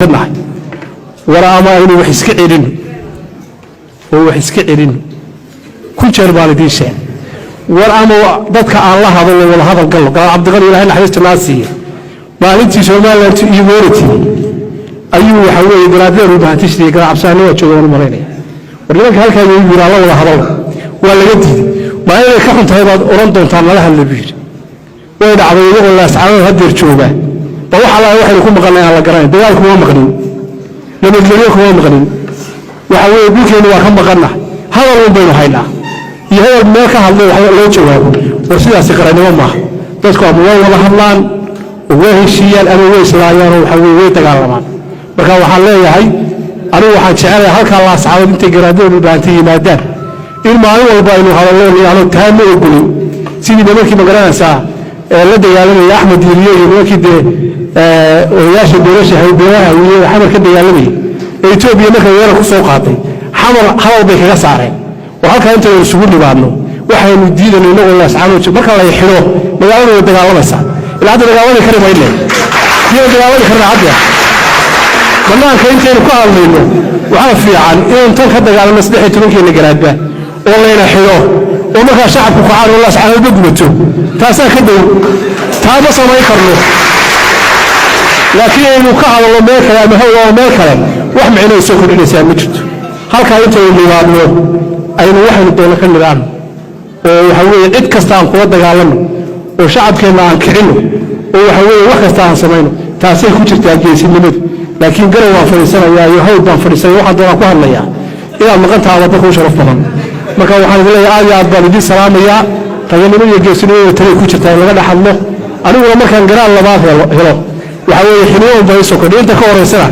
Nahay war ama aynu wax iska celino oo wax iska celino. Kun jeer baan idiin sheegay, war ama dadka aan la hadalno, wada hadal gallo. Garaad Cabdiqani, Ilahay naxariista naa siiya, maalintii Somaliland iyo weerati ayuu waxa weeye garaadada u bahantishriya. Garaad Cabsaani waa jooga, waan u malaynaya. War nimanka halkaa yuu yidhi, aan la wada hadalno. Waa laga diiday. Maalin ay ka xun tahay baad odhan doontaan nala hadla, buu yidhi. Way dhacday. Iyagoo Laascaanood haddeer jooga ba wax alla waxaynu ku maqalnay aan la garanayn. Dagaal kuma maqnin, nabadgelyo kuma maqnin. Waxa weeye dhulkeennu waa ka maqanna, hadal un baynu haynaa iyo hadal meel ka hadlo wax loo jawaabo. War sidaasi qarannimo maaha. Dadku ama way wada hadlaan oo way heshiiyaan ama way islaayaan oo waxa weye way dagaalamaan. Marka waxaan leeyahay, anigu waxaan jecelahay halkaa Laascaanood intay garaadada Dhulbaantay yimaadaan in maalin walba aynu hadallo ano taa ma ogolin. Sidii nimankii, ma garanaysaa, ee la dagaalamaya Axmed Diiriye iyo nimankii dee odayaasha beelasha beelaha Hawiye ee Xamar ka dagaalamayay ee Etoobiya markay weerar ku soo qaaday, Xamar hadal bay kaga saareen. War halkaa intaynu isugu nimaadno waxaynu diidayno inagoo Laascaanood, marka lay xidho magaalada way dagaalamaysaa. Ilaa hadda dagaalami kari mayne, miyaynu dagaalami karnaa? Hadda bannaanka intaynu ka hadlayno, waxaa fiican inaynu tan ka dagaalano 13-keena garaadba oo layna xidho oo markaa shacabku kacaan oo Laascaanoodba gubato. Taasaa ka dhow. Taa ma samayn karno, laakiin aynu ka hadalno meel kale ama hawl ama meel kale, wax micno ay soo kordhinaysaa ma jirto. Halkaa intaynu nimaadno aynu waxaynu doonno ka nidaamno oo waxa weeye cid kasta aan kula dagaalanno oo shacabkeenna aan kicinno oo waxa weeye wax kasta aan samayno. Taasay ku jirtaa geesinimadu. Laakiin garow baan fadhiisanayaa iyo hawd baan fadhiisanaya, waxaan doonaan ku hadlayaa, inaad maqan tahay dadka u sharaf badan. Marka waxaan idin leeyahay, aad iyo aad baan idin salaamayaa. Raganimo iyo geesinimada talay ku jirtaa in laga dhex hadlo. Aniguna markaan garaad labaad helo, waxa weeye xiniyo unba isoo kordhi inta ka horaysana.